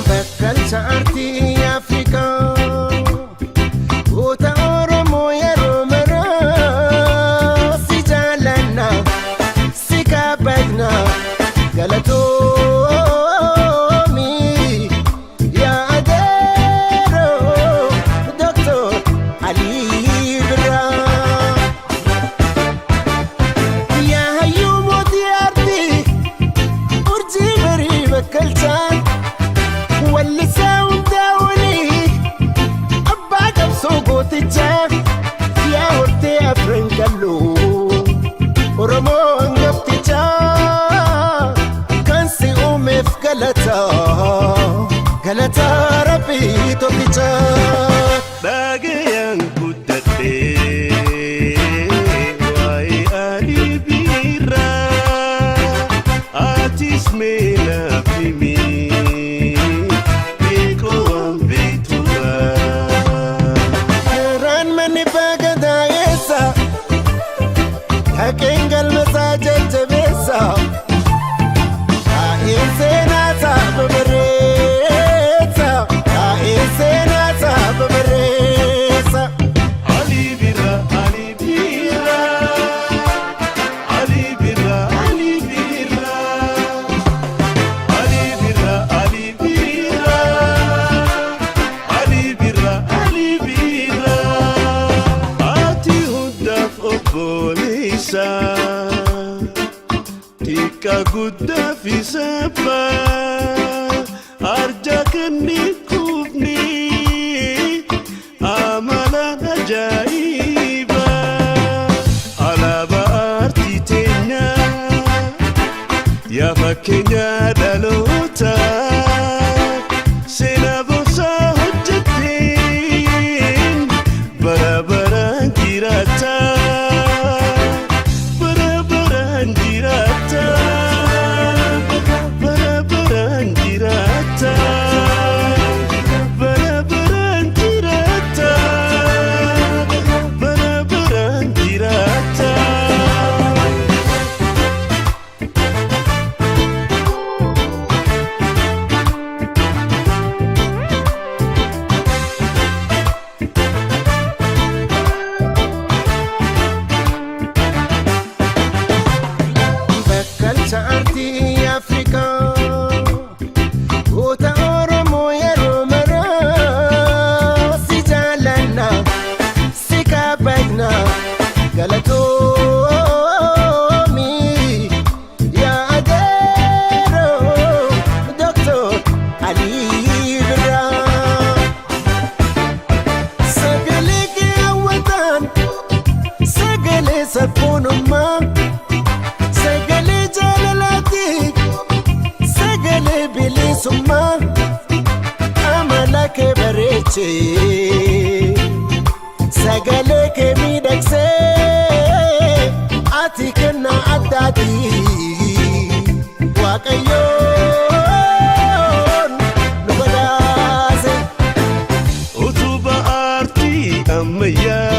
Bakkalcha aartii Afrikaa, goota Oromoo yeroo maraa, si jaallanna, si kabajna, galatoomi yaa adeeroo Doctor Alii Birraa. Yaa hayyuu mootii aartii, urjii barii bakkalchaan, wallisaa hundaa olii, abbaa qabsoo gootichaa, yaa hortee afran qalloo, Oromoo hangaftichaa, kan si uumeef galataa, galataa Rabbii tokkichaa. Dhagayaan guddadhee waa'ee Alii Birraa, atis mee naaf himi beekoo waan beekturraa. Karaan manni baagadaa eessa? Dhaqeen galmasaa jajjabeessa. Taa'een seenaa saba bareessa. Taa'een seenaa saba bareessa. Ali Birra, Ali Birra, Ali Birra, Ali Birra, Ali Birra, Ali Birra, Ali Birra, Ali Birra. Ati hundaaf obboleessa, xiqqaa guddaa fi sabbaa, arja kanneen kuufni amalaan ajaa'iba. Alaabaa aartii teenyaa, yaa fakkeenya dhaloota, seenaa boonsaa hojjetteen bara baraan jiraata, bara baraan jiraata, bara baraan jiraata, bara baraan jiraata, bara baraan jiraata. Bakkalcha aartii Afrikaa, goota Oromoo yeroo maraa, si jaallanna, si kabajna, galatoomi yaa adeeroo Doctor Alii Birraa. Sagalee kee hawwataan, sagalee sabboonummaa, sagalee jaalalaati, sagalee bilisummaa, amala kee bareechee, sagalee kee miidhagsee, ati kennaa addaati Waaqayyoon nu badhaase. Utubaa aartii ammayyaa.